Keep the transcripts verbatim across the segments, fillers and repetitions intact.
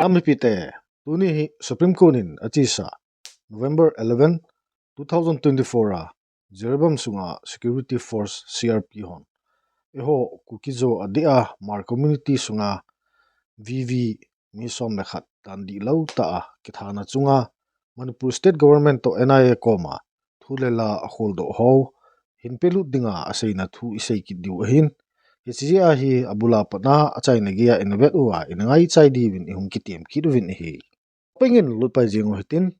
Amipite, tuni hi Supreme Court in achesa November eleven, two thousand twenty-four a Jiribam sunga Security Force, C R P hon eiho Kuki-Zo adeh a Hmar community sunga V V mi som le khat dan dihlou tah a kithana chunga Manipur State Government toh N I A koma thu le la akholdoh ho hin pelut dinga aseina thu isei kit diu ahin. Hiche jeh a hi abula patna achaina geiya ina vet uva ina ngaichai diuvin ihung kitem kit uvin ahi. Pengin lutpai jeng u hitin,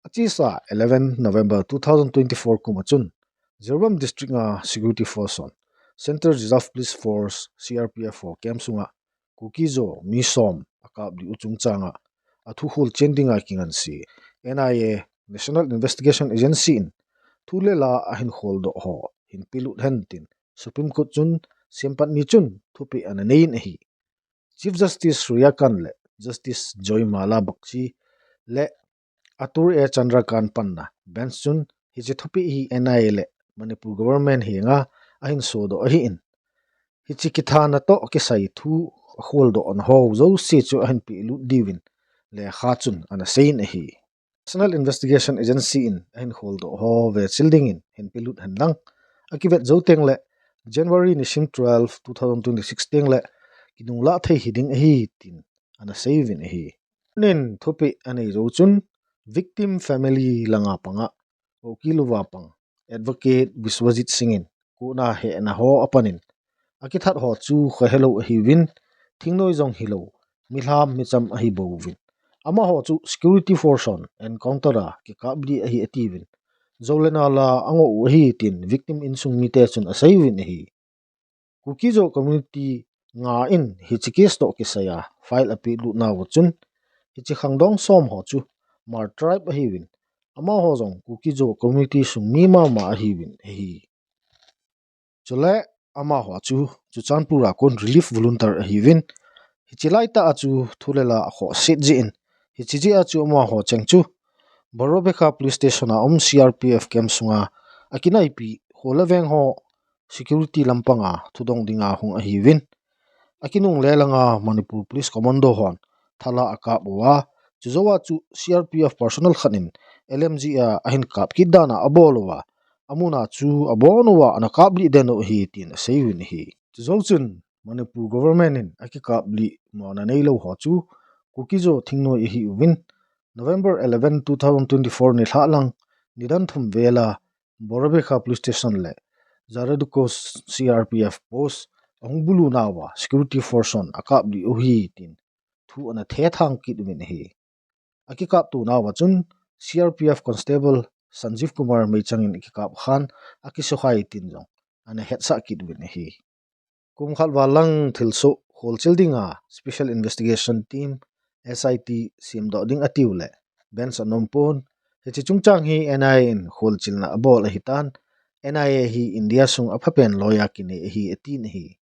achesa eleven November two thousand twenty-four kum a chun, Jiribam District a Security Force hon Central Reserve Police Force, C R P F ho camp sunga Kuki-Zo mi som akaplih u chungchanga athu kholchen dinga kinganse N I A, National Investigation Agency in thu le la ahin kholdoh ho hin pelut hen tin Supreme Court chun sempatni chun thupeh ana nei in ahi. Chief Justice Surya Kant le Justice Joymala Bagchi le Atul A Chandrakant panna bench chun hiche thupeh hi N I A le Manipur government henga ahin sodoh ahin, hiche kithana toh kisai thu akholdohna ho jouse chu ahin pelut diuvin lekha chun ana sei in ahi. National Investigation Agency in ahin kholdoh ho vechil dingin hin pelut hen lang, akivet jou teng le January nisim twelve, two thousand twenty-six teng le kinunglah thei hiding ahi tin ana sei uvin ahi. Nin thupeh anei jou chun victim family langa panga ukil uva pang Advocate Biswajit Singh in court a hehna ho apanin akithat ho chu kha helou ahiuvin, thingnoi jong hilou, milham micham ahi bouvin, amaho chu Security Force hon encounter a kikaplih ahi atiuvin, jou le nal a angoh u ahi tin victim insung mite chun asei uvin ahi. Kuki-Zo community nga in hiche case toh kisai a file apelut nauva chun, hiche khangdong som ho chu Hmar tribe ahiuvin, amaho jong Kuki-Zo community sung mi mama ahiuvin ahi. Chule amaho chu Churachandpur a kon relief volunteer ahiuvin, hiche laitah a chu thu le la akhohset jeh in, hiche jeh a chu amaho cheng chu Borobekha Police Station a um C R P F camp sunga akinaipi ho le veng ho security lampanga thudong dinga hung ahiuvin, akinungle langa Manipur Police Commando hon thala akap uva, chujouva chu C R P F personnel khat in L M G a ahin kap kit dan a abol uva, amun a chu abon uva ana kaplih den u ahi tin asei uvin ahi. Chujou chun Manipur government in akikaplih mona neilou ho chu Kuki-Zo thingnoi ahiuvin, November eleven, two thousand twenty-four nilhah lang nidan thum vel a Borobekha Police Station le Jaradukos C R P F post ahung bulu nauva security force hon akaplih u ahi tin thu ana thethang kit uvin ahi. Akikapto nauva chun C R P F Constable Sanjeev Kumar meichang in akikap khan akisukhai tin jong ana hetsah kit uvin ahi. Kum khat val lang thilsoh kholchil dinga Special Investigation Team, S I T, semdoh ding atiu le bench anom pon, hiche chungchang hi N I A in kholchilna abol ahitan, N I A hi India sung aphapen loi a kinei ahi atin ahi.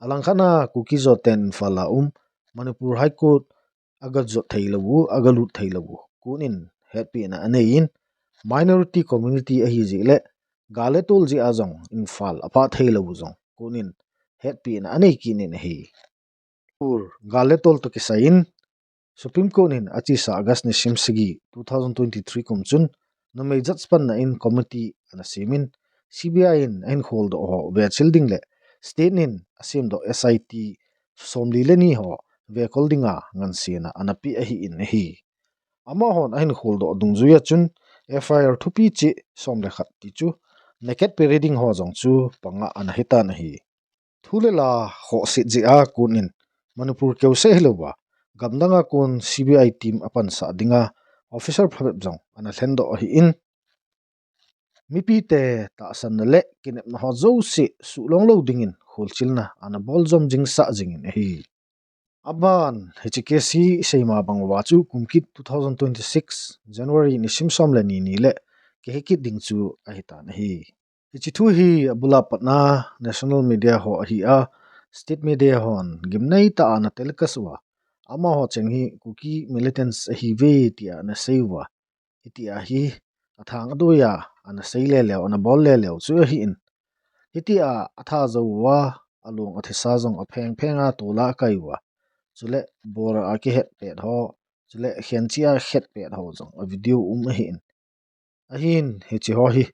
Alangkhat a Kuki-Zo ten Imphal a um Manipur High Court agajot theilou u, agalut theilou u court in hetpina anei in, minority community ahi jeh le gal le tol jeh a jong Imphal aphah theilou u jong court in hetpina anei kit in ahi. Pur gal le tol toh kisai in Supreme Court in achesa August nisim sagi, two thousand twenty-three kum chun numei judge panna in committee ana sem in, C B I in ahin kholdoh ho vechil ding le state in asemdoh S I T somli le ni ho vekol dinga ngansena ana pe ahin ahi. Amahon ahin kholdoh dungjuia chun F I R thupi cheh som le khat ti chu naked parading ho jong chu panga ana hitan ahi. Thu le la khohset jeh a kon in Manipur keuseh hilouva, gamdang a kon C B I team apansah dinga officer phabep jong ana lhendoh ahin, mipite tahsanna le kinepna ho jouse suhlong lou dingin kholchilna ana bol jom jingsah jingin ahi. Aban hiche case hi isei ma bang uva chu kum kit two thousand twenty-six January nisim som le ni ni le kihe kit ding chu ahitan ahi. Hiche thu hi abula patna national media ho ahi a, state media hon gimnei tah a ana telecast uva, amaho cheng hi Kuki militants ahiuve tia ana sei uva, hitia hi athang adoiya ana sei leleu, ana bol leleu chu ahin, hitia atha jou uva, along athisa jong apheng pheng a tol a akai uva, chule bora a kihet pet ho, chule khenchi a het pet ho jong a video um ahin. Ahin hiche ho hi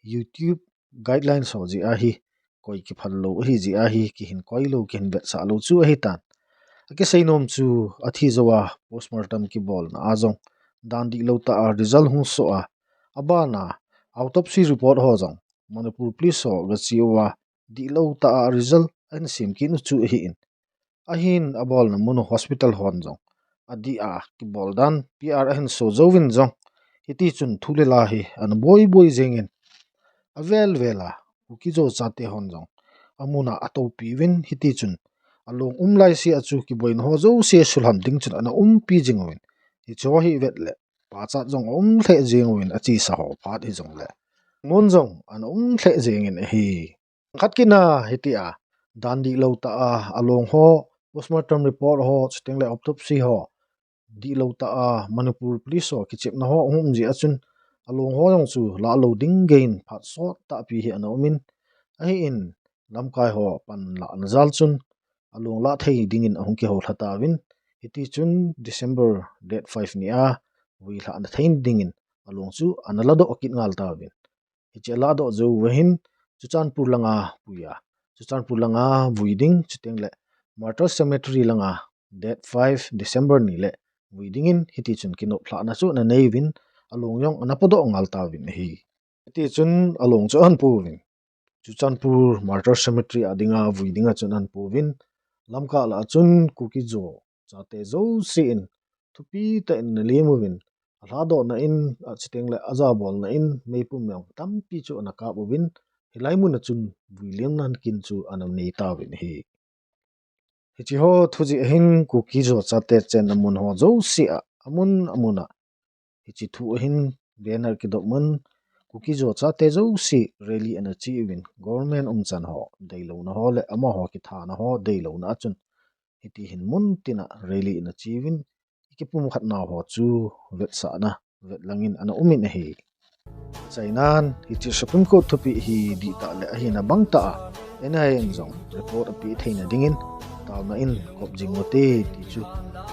YouTube guidelines ho jeh ahi, koi kiphal lou ahi jeh ahi, kihin koi lou, kihin vetsah lou chu ahitan. Akisei nom chu athi jouva postmortem kibolna a jong dan dihlou tah a result hung soh a, abana autopsy report ho jong Manipur Police ho gache uva dihlou tah a result ahin sem kit u chu ahin. Ahin abolna mun hospital hon jong adih a kibol dan PR ahin so jouvin jong, hitichun thu le la hi ana boi boi jengin, avel vel a Kuki-Zo chate hon jong amun a atoupi uvin, hitichun along um laise a chu kiboina ho jouse sulham ding chun ana umpi jing uvin, hiche ho hi vet le pachat jong aum lheh jeng uvin, achesa ho phat hijongle mun jong ana um lheh jengin ahi. Khat kit na hitia dan dihlou tah a along ho, postmortem report ho, chuteng le autopsy ho dihlou tah a Manipur Police ho kichepna ho ahung um jeh a chun along ho jong chu lah lou ding geiyin phat sot tahpi hi ana umin, ahin lamkai ho panlahna jal chun along lah thei dingin ahung kihoulha tauvin, hitichun December date five ni a vui lhahna thei dingin along chu ana ladoh kit ngal tauvin. Hiche alahdoh jou uva hin Churachandpur langa pui a, Churachandpur langa vui ding, chuteng le Martyrs Cemetery langa date five December ni le vui dingin hitichun kinop lhahna chu ana nei uvin, along jong ana podoh ngal tauvin ahi. Hitichun along chu ahin pu uvin, Churachandpur Martyrs Cemetery a dinga vui dinga chun ahin pu uvin, lamkah lah a chun Kuki-Zo chate jousen thupi tah in ana lem uvin, alhadohna in, achuteng le ajabolna in meipum jong tampi chu ana kap uvin, hilai mun a chun vui lemna kin chu ana nei tauvin ahi. Hiche ho thu jeh a hin Kuki-Zo chate chenna mun ho jouse a, amun amun a hiche thu a hin banner kidop un, Kuki-Zo chate jouse rally ana che uvin, government umchan ho deilouna ho le amaho kithana ho deilouna a chun, hiti hin mun tin a rally ana che uvin, ikipumkhat nau ho chu vetsahna vetlangin ana umin ahi. Chainan hiche Supreme Court thupeh hi dihtah le ahina bangtah a N I A in jong report apeh theina dingin taona in kop jing ute ti chu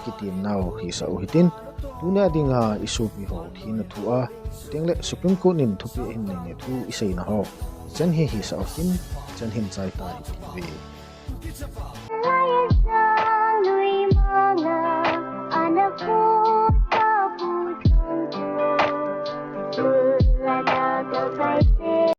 kitemnau hisah u hitin, tunia dinga isopi ho thina thu a, chuteng le Supreme Court in thupeh ahin neina thu iseina ho chan hi hisah u hitin, chan hin chai ta hitiuve.